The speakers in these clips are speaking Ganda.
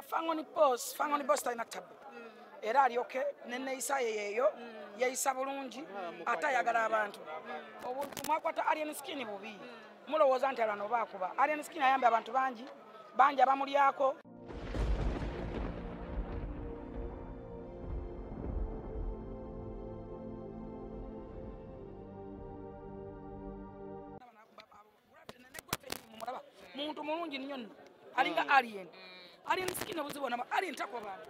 Fangoni boss, Fangoni boss talina tabu. Era alyoke nenneeyisa ye yeeyo yeeyisa bulungi ate ayagala abantu. Obuntu mwakwata Alien Skin bubi. Mulowooza nti alwana oba akuba. Alien Skin ayambye abantu bangi, bangi abamulyako. Muntu mulungi nnyo nno alinga Alien. Alien Skin obuzibu na Alien takuba bantu.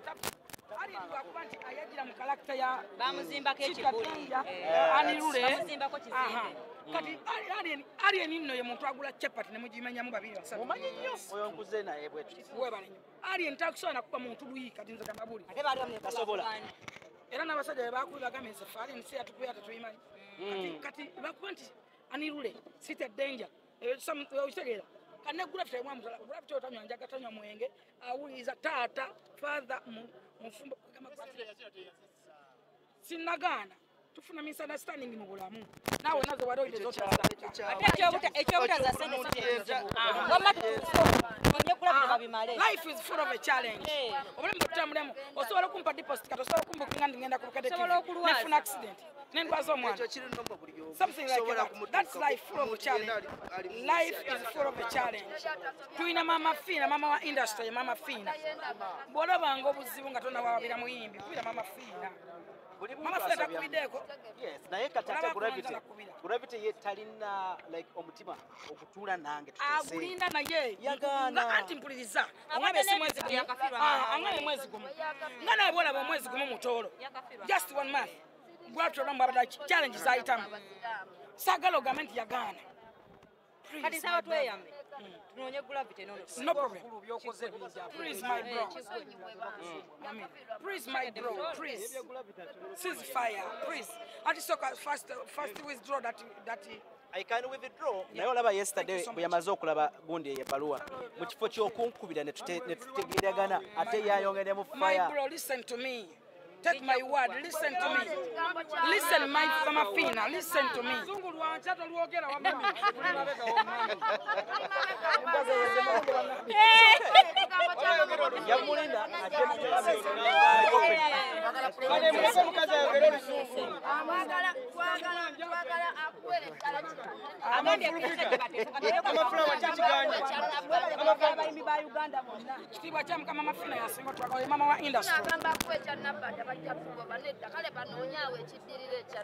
Alien lwakuba nti ayagira mu kalakita ya bamuzimbako ekibuli. Anirule. Bamuzimbako kizimbe. Kati Alien nno ye muntu agula chapati ne mugimenyamu babiri basatu. Omanyi nnyo oyo nkuze naye bwetu. Webale nnyo. Alien takusobola nakuba muntu luyi kati nze gambabuli. Ate baali Tasobola. Era n'abasajja be bakubi bagambye nze ffe Alien si yatukuba tetuyimanyi. Kati bakuba nti Anirule sit at danger. Okitegeera. Kane gravity mwamutala gravity otanywa njaga tanywa mwenge awuliza taata father mufumbo kama sinagaana tufuna misunderstanding mu bulamu naawe nazo wali oyinza ate ekyobutaza sente wamma tuonye kulabira babimale. Life is full of a challenge. Obulamu butambulemu osobola okumpa deposit kati osobola okumbukinga ndi ngenda ku Bukedde nefuna accident nendwaza omwana. Something like that. That's life full of a challenge. Life is full of a challenge. Tulina Mama Fina, mama wa industry, Mama Fina. Bw'olabanga obuzibu nga tonawawabira muyimbi, kubira Mama Fina. Mama Fina takubiddeko. Yes, naye kati ate Gravity. Gravity ye talina like omutima okutuula nange tutese. Agulinda naye. Yagaana. Nga anti mpuliriza. Angabe si mwezi gumu. Angabe mwezi gumu. Nga naye bw'olaba omwezi gumu mutoolo. Just 1 month. Bw'atyo olaba mbwabadde challenge zayitamu. Saagala ogambe nti yagaana. Kati nsaba tweyame. Tunoonye Gravity nono. No problem. Please my bro. Please my bro. Please. Cease fire. Please. Ati soka first withdraw that I can withdraw. Naye olaba yesterday bwe yamaze okulaba gundi ebbaluwa mu kifo ky'okunkubira ne tutegeeragana ate yayongedde mu fire. My bro, listen to me. Take my word, listen to me. Listen, my Mama Fina, listen to me. Kitiibwa kya Mukama Mama Fina yasinga twagala mama wa industry.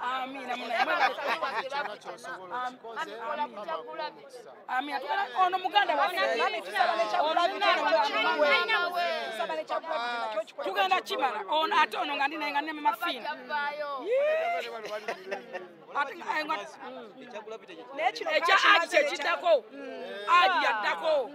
Amina amina. Ono muganda waffe tugenda kimala ono ate ono nga ndi naye nga ne Mama Fina. Ekya Aji kyekiddako. Aji yaddako.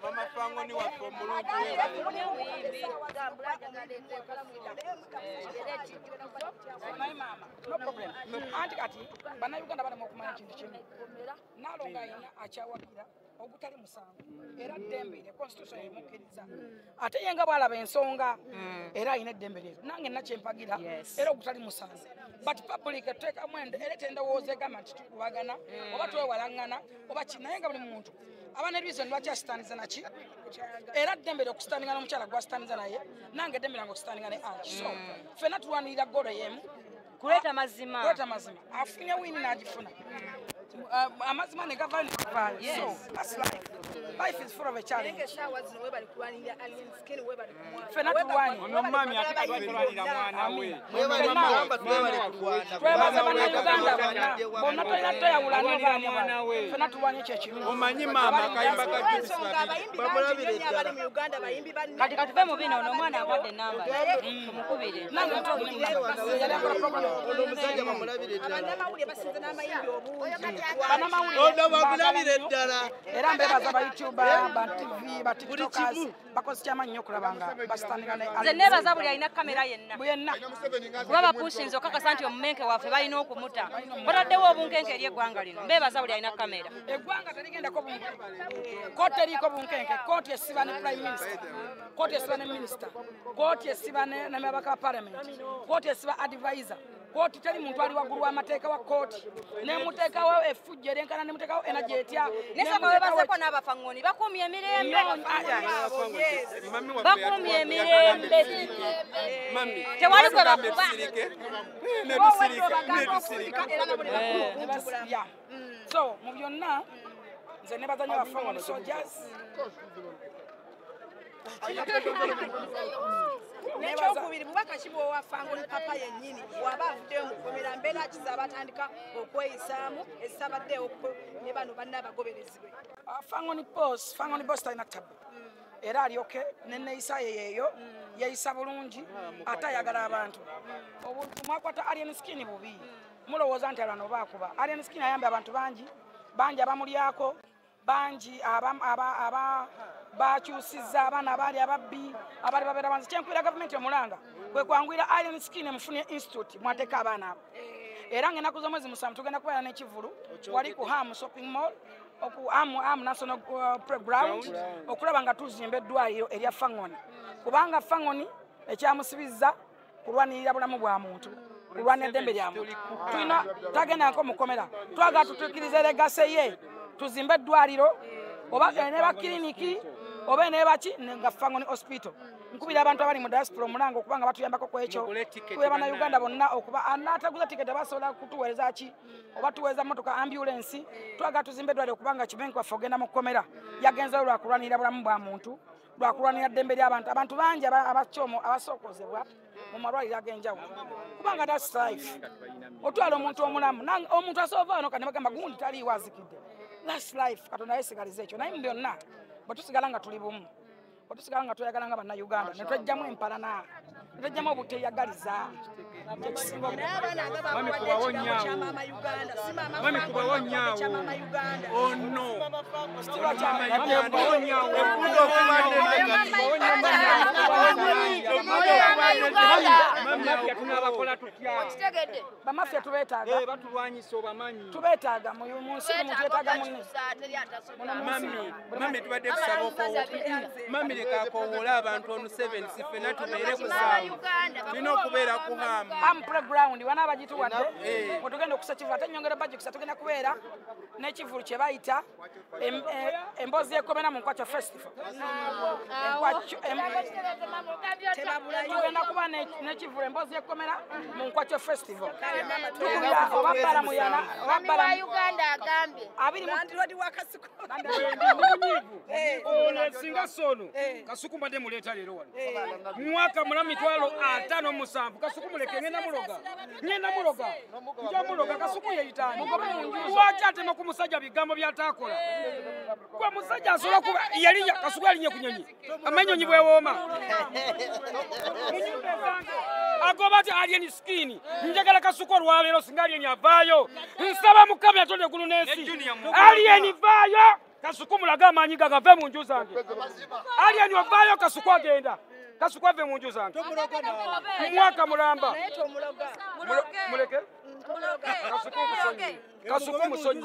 Mama Fangoni waffe omulungi. Mama, no problem. Anti kati bannayuganda balema okumanya ekintu kimu. Naalongo ayina akyawagira ogutali musango era ddembe lye constitution emukkiriza. Ate ye nga bw'alaba ensonga era ayina eddembe lye. Nange nna kyempagira era ogutali musango. But public eteekamu ereeta endowooza egamba nti tukubagana oba twewalaŋŋana oba ki naye nga buli muntu aba ne reason lwaki asitaniza naki era ddembe lye okusitaninga n'omukyala gwasitaniza naye nange eddembe lyange okusitaninga ne Ange. So ffenna tulwanirira goal y'emu. Kuleeta mazima. Kuleeta mazima. Afunye wini n'agifuna. Amazima ne gavaayo ne gavaayo. So that's life. Life is full of a challenge. Ffenna tulwanye. Twebaza bannayuganda bonna. Bonna tolina tweyawula nnyo baani. Ffenna tulwanye kye kimu. Omanyi maama akayimba ka Judith Babirye. Kati katuve mu bino ono omwana awadde ennamba tumukubire. Nange yali akola program. Ono omusajja bamulabire ddala. Bannamawulire Ono bamulabire. nnyo era mbebaza ba YouTuber, ba TV, ba TikTokers bakoze kyamaanyi nnyo okulaba nga basitandika ne Nze neebaza buli alina kamera yenna. Yenna. Kuba bapusinze okakasa nti omumenke waffe balina okumuta. Bataddewo obunkenke eri eggwanga lino. Mbeebaza buli alina kamera. Eggwanga terigendako bunkenke. Kooti eriiko bunkenke. Kooti esiba ne Prime Minister. Kooti esiba ne Minister. Kooti esiba ne ababaka ba Parliament. Kooti esiba advisor. Kooti teri muntu ali waggulu w'amateeka wa kooti. Nemuteekawo effujjo eryenkana, nemuteekawo energy etya. Nesooka weebazeko n'abafaŋŋoni bakuumye emirembe. Bakuumye emirembe. Tewali gwe bakuba. So mu byonna nze nebaza nnyo abafaŋŋoni soldiers. N'ekyokubiri bubaka ki bw'owafango ne papa yennyini bw'aba avuddeyo mu kkomera mbeera ki z'abatandika okweyisaamu ezisabaddeewo ne bano banne abagoberezi be? Fangoni boss, Fangoni boss talina tabu. Era alyoke neneeyisa ye yeeyo yeeyisa bulungi ate ayagala abantu. Obuntu mwakwata Alien Skin bubi. Mulowooza nti alwana oba akuba. Alien Skin ayambye abantu bangi, bangi abamulyako, bangi aba bakyusizza abaana abaali ababbi abaali babeera wansi. Kyenkubira gavumenti omulanga kwe kwanguyira Alien Skin emufunye institute mwateeka abaana abo. Era ng'ennaku z'omwezi 7 tugenda kubeera n'ekivvulu wali ku Ham Shopping Mall, oku Ham National Playground, okulaba nga tuzimba eddwaliro erya Fangoni. Kubanga Fangoni ekyamusibizza kulwanirira bulamu bwa muntu, kulwana eddembe lya muntu. Tulina tagendako mu kkomera, twagala tutuukirize legacy ye, tuzimbe eddwaliro oba eneeba kiriniki oba eneeba ki nga Fangoni Hospital. Nkubira abantu abali mu diaspora omulanga okuba nga batuyambako ku ekyo. Kubira Bannayuganda bonna okuba anaataguza tiketi basobola kutuweereza ki oba tuweereza mmotoka ambulance. Twagala tuzimbe eddwaliro kubanga Kibenke waffe ogenda mu kkomera yagenzeyo lwa kulwanirira bulamu bwa muntu, lwa kulwanirira ddembe ly'abantu. Abantu bangi abasookozebwa mu malwaliro ag'enjawulo kubanga that's life. Otwala omuntu omulamu, omuntu asoova wano kati ne bagamba gundi taliiwo azikidde. That's life. Katonda yeesigaliza ekyo. Naye mu byonna bwe tusigala nga tuli bumu, bwe tusigala nga tweyagala nga Bannayuganda, ne twejjamu empalana, ne twejjamu obuteyagaliza. Kyekisinga obulungi. Naye abaana nga bakuwadde ekigambo kya Maama Uganda, si Maama Fango kya Maama Uganda. Oh no. Ekitiibwa kya Bamafia tubeetaaga. Tubeetaaga mu nsi muno twetaaga munne. Mami tubadde tusaba mami leka akowoola abantu onu 7 si ffenna tubeere ku ssaawa. Tulina okubeera ku Ham. Ham Playground wana abagituwadde mwe tugenda okusa kivulu ate nnyongera bagikusa tugenda kubeera n'ekivulu kye bayita emboozi y'ekkomera mu Nkwakyo Festival. Tugenda kuba n'ekivulu emboozi y'ekkomera mu Nkwakyo Festival. Tukubira oba bbala muyana oba bbala Uganda agambye. Landlord wa Kasuku. Ono singa sono Kasuku mbadde muleeta leero wano. Mwaka mulamu 57 Kasuku muleke ngenda muloga. Ngenda muloga. Nja muloga Kasuku yeyitaani. Lwaki atema ku musajja bigambo by'ataakola? Gwe musajja asobola kuba yalinnya Kasuku yalinye ku nnyonyi. Amanyi bwewooma. Mu nnyumba ezange agoba ati Alien Skin. Njagala Kasuku olwaleero singa Alien avaayo. Nsaba Mukama yatonda eggulu n'ensi. Alien vaayo. Kasuku mulaga amaanyi gagave mu nju zange. Alien ovaayo Kasuku agenda. Kasuku ave mu nju zange. Mwaka mulamba. Muleke? Kasuku musonyi. Kasuku musonyi.